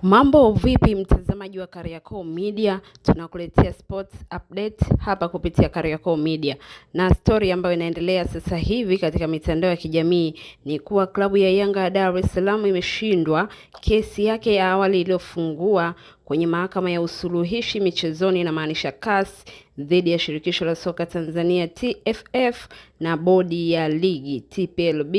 Mambo vipi, mtazamaji wa Kariakoo Media, tunakuletea sports update hapa kupitia Kariakoo Media, na story ambayo inaendelea sasa hivi katika mitandao ya kijamii ni kuwa klabu ya Yanga ya Dar es Salaam imeshindwa kesi yake ya awali iliyofungua kwenye mahakama ya usuluhishi michezoni, inamaanisha CAS, dhidi ya shirikisho la soka Tanzania TFF na bodi ya ligi TPLB,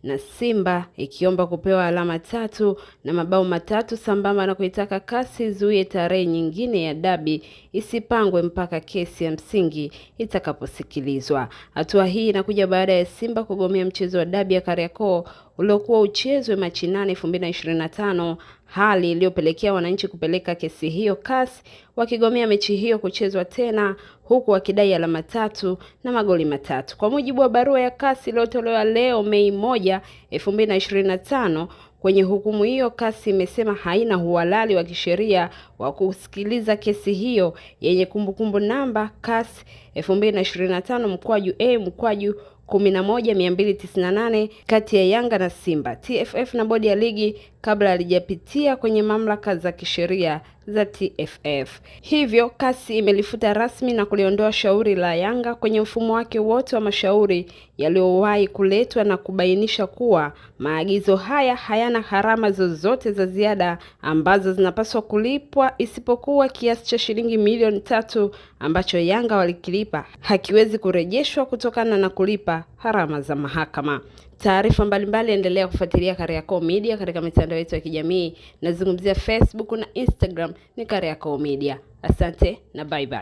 na Simba ikiomba kupewa alama 3 na mabao 3 sambamba na kuitaka CAS izuie tarehe nyingine ya dabi isipangwe mpaka kesi ya msingi itakaposikilizwa. Hatua hii inakuja baada ya Simba kugomea mchezo wa dabi ya Kariakoo uliokuwa uchezwe Machi 8, 2025, hali iliyopelekea wananchi kupeleka kesi hiyo CAS wakigomea mechi hiyo kuchezwa tena, huku wakidai alama 3 na magoli 3. Kwa mujibu wa barua ya CAS iliyotolewa leo Mei 1, 2025, kwenye hukumu hiyo CAS imesema haina uhalali wa kisheria wa kusikiliza kesi hiyo yenye kumbukumbu namba CAS 2025/A/11298 kati ya Yanga na Simba, TFF na bodi ya ligi kabla halijapitia kwenye mamlaka za kisheria za TFF. Hivyo CAS imelifuta rasmi na kuliondoa shauri la Yanga kwenye mfumo wake wote wa mashauri yaliyowahi kuletwa na kubainisha kuwa maagizo haya hayana gharama zozote za ziada ambazo zinapaswa kulipwa isipokuwa kiasi cha shilingi milioni 3 ambacho Yanga walikilipa hakiwezi kurejeshwa kutokana na kulipa gharama za mahakama. Taarifa mbalimbali, endelea kufuatilia Kariakoo Media katika mitandao yetu ya kijamii. Nazungumzia Facebook na Instagram ni Kariakoo Media. Asante na bye bye.